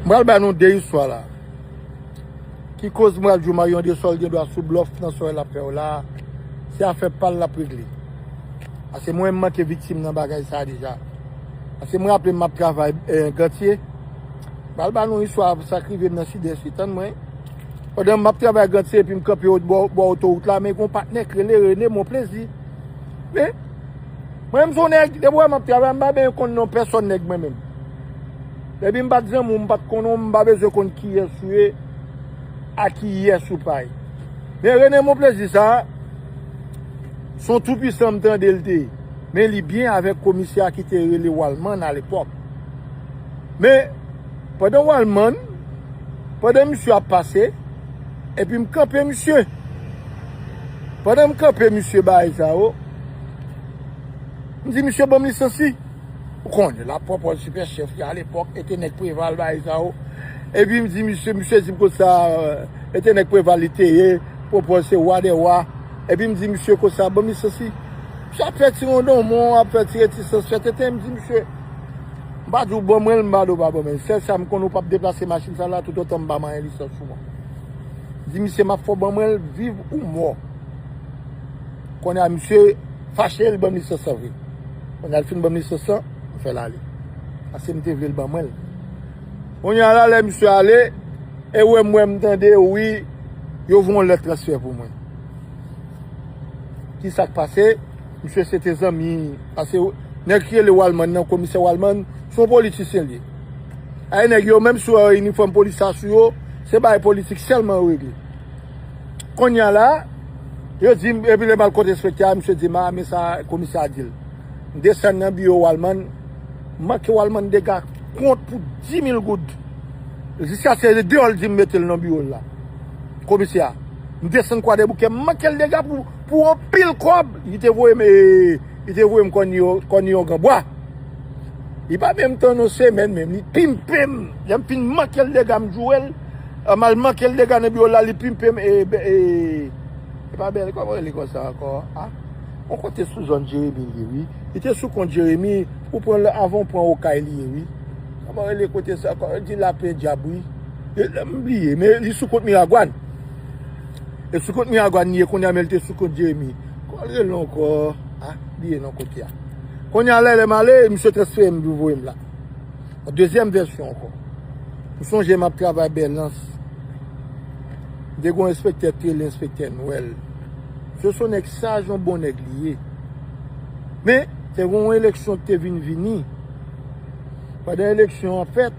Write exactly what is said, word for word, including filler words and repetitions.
M pral ba nou de istwa la. Ki koz m pral di w Marion Désol gen dwa sou blòf nan sa l ap fè w la a, se afè pa l l ap regle. Paske mwen, m manke viktim nan bagay sa a deja. Paske m raple m ap travay eh, Gantye. M pral ba nou istwa sa k rive m nan Sidès wi, tann mwen. Pandan m ap travay Gantye epi m kanpe bò, bò otowout la, men gen yon patnè k rele Rene Monplezi. Men, mwen menm se yon nèg, depi w wè m ap travay, m pa byen konn non pèsòn nèg mwen menm. Depi m pa t zanmi w, m pa t konnen w, m pa bezwen konn kiyès ou ye, a kiyès ou pa ye. Men Rene Monplezi sa a, se yon toupwisan m tande l te ye. Men li byen avèk komisè a ki te rele Walman alepòk. Men, pandan Walman, pandan misye ap pase, epi m kanpe misye. Pandan m kanpe misye bagay sa yo, m di misye ban m lisans li. Ou konnen, l ap pwopòz sipè chèf li alepòk, e te nèg Preval bagay sa yo. Epi m di misye, misye di m konsa, e te nèg Preval li te ye, pwopòz se wa dè wa. Epi m di misye konsa, ban m lisans li. Misye ap fè ti rondonmon, ap fè ti retisans, fè tenten, m di misye, m pa di w ban mwen l, m pa di w pa ban mwen l. Sèl sa m konnen ou p ap deplase machin sa la toutotan m pa manyen lisans sou mwen. M di misye m ap fè w ban mwen l, viv ou mò. Kounye a misye fache, l ban m lisans lan vre. Kounye a l fin ban m lisans lan, m fè l ale. Paske m te vle l ban mwen l. Kounye a la, lè misye ale, e wè m wè m tande, wi, yo voye yon lèt transfè pou mwen. Ki sa k pase? Misye se te zanmi, paske nèg ki rele Walman nan, komisè Walman, se yon politisyen l ye. Ay nèg yo, menm si w wè inifòm polis sa sou yo, se bagay politik sèlman yo regle. Kounye a la, yo di m, epi lè m al kote enspektè a, misye di m, a, men sa komisè a di l. M desann nan biwo Walman, m manke Walman dega kont pou di mil goud. Jiskaske deyò l di m mete l nan biwo l la. Komisè a. M desann Kwadèboukè, m manke l dega pou, pou anpil kòb. Li te voye m, e, li te voye m kòni yo, kòni yo ganbwa. Li pa menm tan yon semèn menm, li pimpe m. Lè m fin manke l dega, m joure l. M al manke l dega nan biwo l la, li pimpe m, e, e, e pa bèl, kòman rele konsa ankò? A? Yon kote sou zòn Jeremi li ye, wi. Li te sou kont Jeremi, ou pran l avan w pran Okay li ye, wi. Kòman rele kote sa ankò? Yo di Lapen Dyab, wi. E, m bliye, men li sou kont Miragwàn. E sou kont Miragwàn li ye kounye a, men li te sou kont Jeremi. Kòman l rele ankò? A, bliye non kote a. Kounye a la, lè m ale, misye transfere m, voye m la. Dezyèm vèsyon ankò. M sonje m ap travay Bèlans. M te gen yon enspektè k te rele enspektè Nwèl. Se yon nèg saj, yon bon nèg li ye. Men, te gen yon eleksyon ki te vin vini. Pandan eleksyon an fèt,